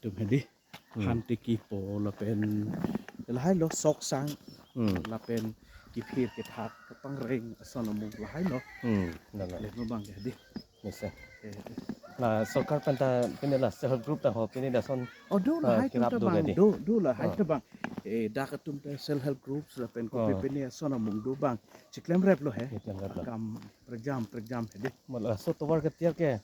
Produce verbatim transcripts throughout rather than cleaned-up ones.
Tum hedi. Hmm. Hantiki po lapen lahai lo sok sang. Hmm. Lapen kiphir kethak kepangreng ason amung lahai lo. Hmm. Lala. Leno bang hedi. Yes, sir. Eh, eh. La sorkar pen ta pine la self help group ta ho pine lason. Oh, do ah, lahai tum kirap ta do bang, hedi. Do, do lahai ah. Ta bang. Eh, dak atum ta self help groups lapen kopi ah. Pine ason amung do bang. Chiklem rep lo he. Chiklem rep lo. Kam prekjam, prekjam hedi. Mala so tovar ke tiar ke.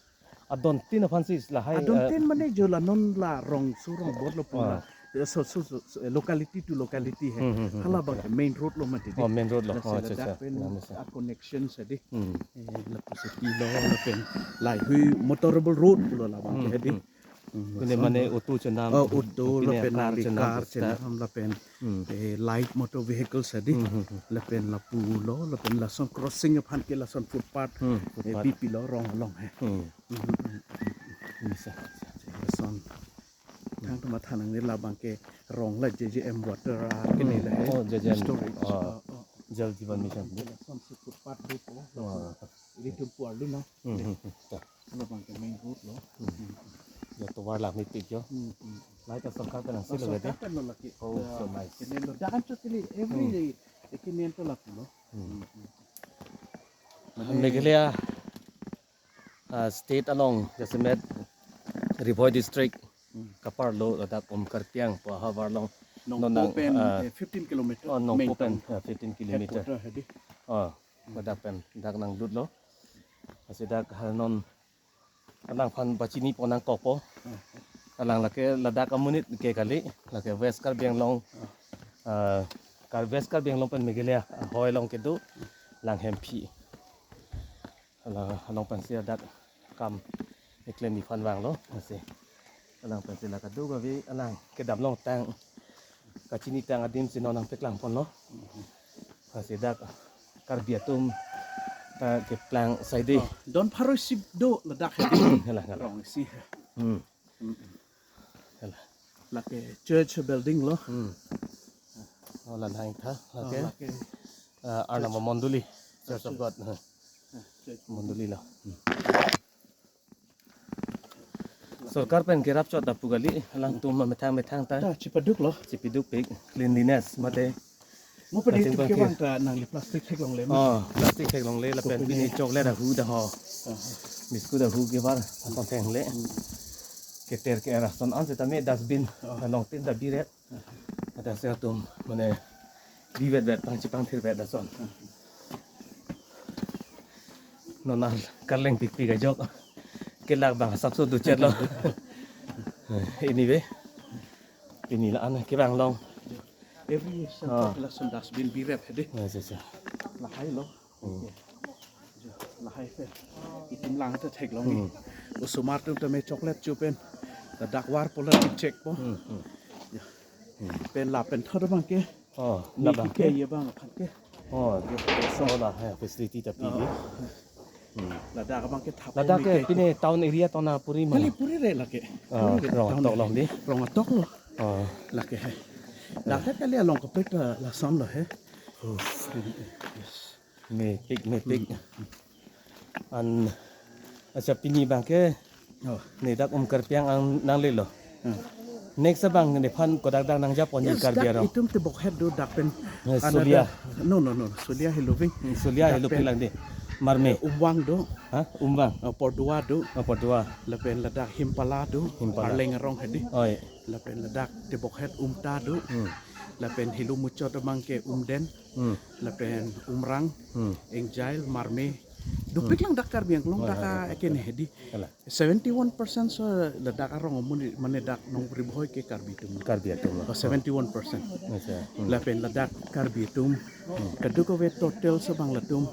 Adon tin aphan si lahai, adon eh, tin mane jo la non la rong su rong bot lo pula. Ah. Eh, so, so, so, so, eh, locality to locality he. Hmm, hmm, hmm, hala hmm. Bang main road lo mati. Oh, main road lo. Lasi oh, acha, ladak acha. Pen nah, misa. A connection sa di. Hmm. Eh, lapu siti lo lapen lahai hui motorable road lo labang hmm, ke di. Hmm. Hmm, pine so, mane auto chenam. Oh, auto pine lapen car nangli chenam, car bus ta. Chenam lapen hmm. Eh, light motor vehicle sa di. Hmm, hmm, hmm. Lapen lapu lo, lapen lason crossing aphan ke lason footpath. Hmm, eh, footpath. Bipi lo rong along he. Hmm. Hmm, hmm, hmm. Misa. Lason. Thang tu matha nangne labang ke rong la J J M water ah, kene hmm. La he. Oh, J J M. Storage. Ah. Ah, ah. Jal Jeevan Mission. Lason si footpath do po. Ah. Lason. Ilitum pu arlo na. Hmm, hmm, hmm. Ta. Labang ke main road lo. Hmm. Hmm. Ya tovar lang mepik jo. Hmm, hmm. Lahai ta sorkar pen nangsi lo sorkar gede. Pen lo lagi. Oh, ya, so nice. Kene lo dan chot kili every hmm. Day. Kene to lapu lo. Hmm. Hmm, hmm. Mane Meghalaya, ah, state along jasemet Ri Bhoi district hmm. Kaparlo ladak Umkarpiang pu ahavar along. Nongpo nonang, pen, ah, eh, fifteen kilometer. Oh, Nongpo main pen, town. Ah, fifteen kilometer. Headquarter hedi. Oh. Ladak pen dak nanglut lo. Lasi dak ha non alangphan pachini pon nangkokpo. Alang lake ladak amonit ke kali, lake West Karbi Anglong, ah, Kar-, West Karbi Anglong pen Meghalaya ahoi along kedo Langhemphi. Alang, along pensi ladak kam keklem aphan vanglo, lasi. Alang pensi la kadokave alang kedam longtang kachini tang adim si non nangpeklang ponlo. Lasi dak Karbi atum ta keplang saide. Oh, don pharo isi do ladak he. Hala, hala. Rong isi. Hmm. Hmm. Hala. Lake church building lo. Hmm. Oh, la nang tha, oh, lake. Lake. Ah, Arnama church. Mondoli, Church of God. Ah, church. Mondoli lo. Hmm. Sorkar pen kerap chot ta pu kali, alangtum methang methang ta. Ta chipaduk lo. Chipiduk pik, cleanliness mate. Mo padi ating tum bang ke kevang ta nangli plastic theklongle ma. Oh, plastic theklongle lapen kopine pini chocolate ahu ta ho. Ah. Biscuit ahu kevar ason theklongle. Hmm. Keter ke-er ason an setame dustbin. Ah. Along tin ta biret. Ada se atum mane bivet vet pangchipangthir vet ason. Non nang karleng pikpik ajok. Kelak bang asapso duchet lo. Anyway. Pini la-an kevang long. Every ah. Lason dustbin biret hedi. Yes, yes, yes. Lahai lo. Hmm. Okay. Lahai he. Itum lang ta theklong. Hmm. Osomar atum tame chocolate chupen. Ladak var pola check po. Hmm, hmm. Ya. Hmm. Pen lapen thot abang ke. Oh, mi labang ke ye bang aphan ke. Oh, ya, so. Oh, la, ya, facility ta pi di. Oh. Hmm. Ladak abang ke thap ladak ke pine town area tona puri ma. Kali puri re lake. Oh, puri re, rong town atok lo di. Rong atok lo. Oh. Lake he. Dak he kali along kaprek ta lason lo he. Oh. Yes. Mepik, mepik. Hmm. An, acha pini bang ke. Oh. Ne dak Umkarpiang ang nanglelo. Hmm. Next abang nephan kodak dak nangjaponji. Yes, Karbi dak arong. Itum tebok het do dak pen. Eh, another Sulia. No, no, no. Sulia he loving. Hmm, Sulia he dak loving pen lang di. Marme. Umvang do. Ha? Umvang. Uh, Pordua do. Oh, Pordua. Lapen ladak Himpala do. Himpala. Arleng arong hedi. Oi. Lapen ladak tebok het Umta do. Hmm. Lapen helo muchot abang ke Umden. Hmm. Lapen Umrang, hmm. Engjail, Marme. Dopik lang dak Karbi Anglong dak a-, eken hedi. Seventy-one percent so ladak arong amonit mane dak nong Ri Bhoi ke Karbi atum. Karbi atum lo. Oh, seventy-one percent. Acha. Hmm. Lapen ladak Karbi atum. Hmm. Kadokave total so bang latum.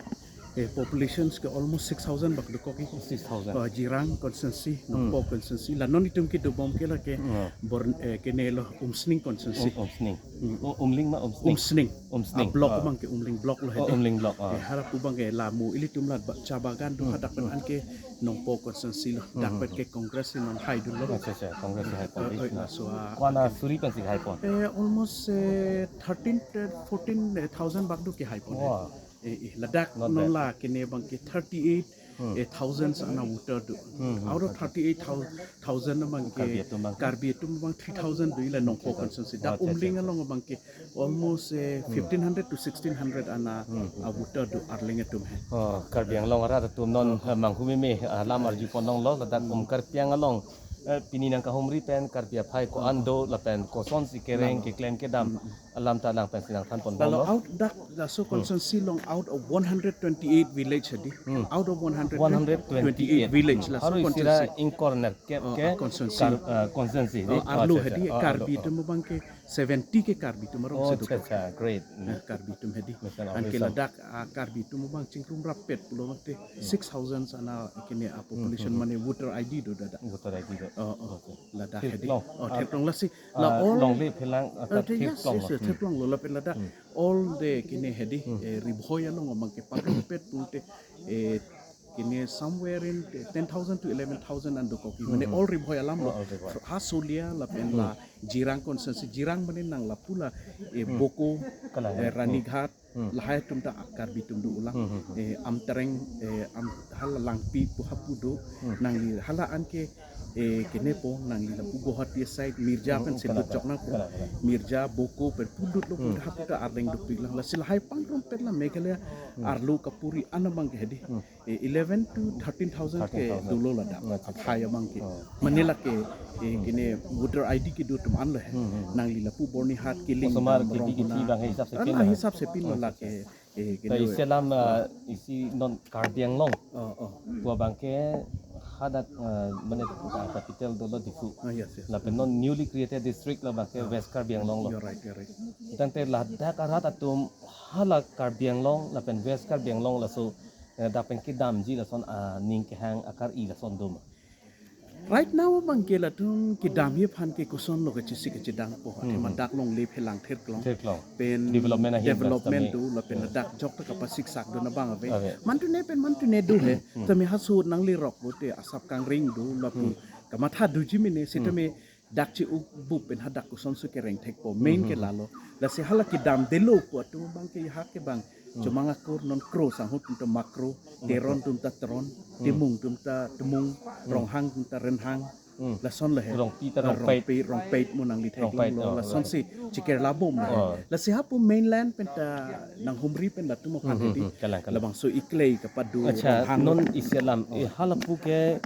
Eh, populations ke almost six thousand bak dokok i. Six thousand. Oh, Jirang constituency, hmm. Nongpo constituency. La non itum kedobom ke lake. Hmm. Born, eh, kene lo Umsning constituency. Um, Umsning. Hmm. Oh, Umling ma Umsning? Umsning. Umsning. Ah, block ah. Abang ke Umling block lo. Oh, hedi. Umling block, ah. Eh, harap abang ke lamu ilitum la ba-, cha bagan do hmm. Hadak pen hmm. An ke Nongpo constituency lo. Hmm, dak hmm, pen hmm. Ke Congress si non hai dun lo. Acha, acha, Congress si hai pon. Eh, eh, eh, nah. So, ah, kwana suri pen si hai pon. Eh, almost, eh, thirteen, eh, fourteen, eh, thousand bak do ke hai pon. Wow. Eh, eh, ladak not bad. Non la kene abang ke thirty-eight, Hmm. eh, thousands ana voter do. Hmm, hmm, Out of okay. thirty-eight thousand abang ke Karbi atum abang. Karbi atum abang three thousand do ila Nongkho Three thousand. constituency. Dak Oh, acha, acha, Umling acha. along abang ke almost eh, Hmm. fifteen hundred to sixteen hundred ana Hmm, hmm, ah, hmm. voter do Arleng atum he. Oh, Karbi Anglong arat atum non Oh, oh. eh, manghumeme alam arjupon longlo ladak Hmm. Umkarpiang along. Eh, pini nangkahumri pen Karbi aphai ko-an do lapen kosonsi kereng Hmm. keklem kedam Hmm. alam ta lang pensi nangthanpon Lalu bomlo. out dak laso Hmm. constituency along out of one hundred twenty-eight village hedi. Hmm. Out of one hundred twenty-eight One hundred twenty-eight. village Hmm. laso Haro isi ra constituency. ingkoi nerkep Oh, ke ah, constituency. Kar-, ah, constituency. Oh, Di, arlo acha, acha. hedi Oh, Karbi arlo. atum abang ke seventy ke Karbi atum arong Oh, seduk. acha, acha. Great. Hmm. Eh, Karbi atum hedi. Mister Anke Officer. ladak ah, Karbi atum abang chingrum rapet pulo abang te six thousand ana kene ah, population Hmm, hmm, hmm. mane voter I D do ladak. Voter I D do. Oh, oh. Okay. Ladak Thir hedi. klong. Oh, Ah, thir klong lasi. ah, La all longle phelang, ah, Oh, thir yes, klong yes, lo. yes, Hmm. thir klong lo lapen ladak. Hmm. All the kene hedi, Hmm. eh, Ri Bhoi along abang ke pangrumpet pulote, eh, kene somewhere in ten thousand to eleven thousand an dokok. Hmm, Mane hmm. all Ri Bhoi alam lo. Oh, all Ri Bhoi. Ha Solia lapen Hmm. la Jirang constituency, Jirang mane nang lapu la, eh, Hmm. Boko, Kalang. eh, Ranighat, Hmm. lahai atum ta Karbi atum do ulang. Hmm, hmm, hmm. Eh, Amtereng, eh, Am-, hala Langpi pu hapu do, Hmm. nangli hala anke, eh, kenepo, nangli lapu Guwahati side, Mirja Hmm, pen hmm, sedut kalang, chok nangpo. kalang, kalang. Mirja, Boko, pen pudut lo Hmm. pudut hapu ta Arleng dopik lang. Lasi lahai pangrumpet la Meghalaya Hmm. arlo kapuri ana abang ke hedi. Hmm. Eh, eleven to thirteen thousand ke Thirteen thousand. dolo ladak. Acha, acha. Aphai abang ke. Oh. Mane lake, eh, Hmm. kene voter I D kedo atum an lo he. Hmm, hmm. Nangli lapu Byrnihat, Killing, Osomar Dam, ke Rong D K T Hona. bang he hisap se Ah, pin na lo. hisap se pin lo Oh, lake. acha, acha. Eh, Ta kene isi alam, ah, isi non Karbi Anglong. Oh, oh. Pu abang ke hadak, ah, mane, ah, capital dolo Diphu. Ah, yes, yes. Lapen non newly created district lo abang ke Oh. West Karbi Anglong lo. You're right, you're right. Tangte ladak arat atum hala Karbi Anglong lapen West Karbi Anglong laso, eh, dak pen kedamji lason aning kehang akar-i lason do ma? Right now abang ke latum kedamji aphan ke koson lo kachisi kachidang po. Hmm, Athema hmm. dak longle phelang thir klong. Thir klong. Pen Development ahin development bas kami. do lapen Hmm. ladak jok ta kapasik sak do na abang ave. Ave. Mantune pen mantune do he. Hmm. Tame haso nangli rok bote asap kangring do lapu Hmm. kamatha doji mene Hmm. sitame dak che-u bup pen hadak kosonsi kereng thekpo. Main Hmm, ke hmm. lalo. Lasi hala kedam delo pu atum abang ke ha ke abang. Hmm. Chomang akur non Kro sangho atum ta Makro, Hmm. Teron atum ta Teron, Hmm. Timung atum ta Timung, Hmm. Ronghang atum ta Renhang. Hmm. Lason lo he. Rongpi ta Ah, Rongpei. Rongpi, Rongpei mo nangli thek Rongpei, long lo. oh, Lasonsi cheker labom lo he. Oh. Lasi hapu mainland pen ta nanghumri pen latum aphan Hmm, hmm, hedi. hmm. Kalang, kalang. Labangso iklei kapado Acha, Ronghang. non isi alam, Oh. eh, halapu ke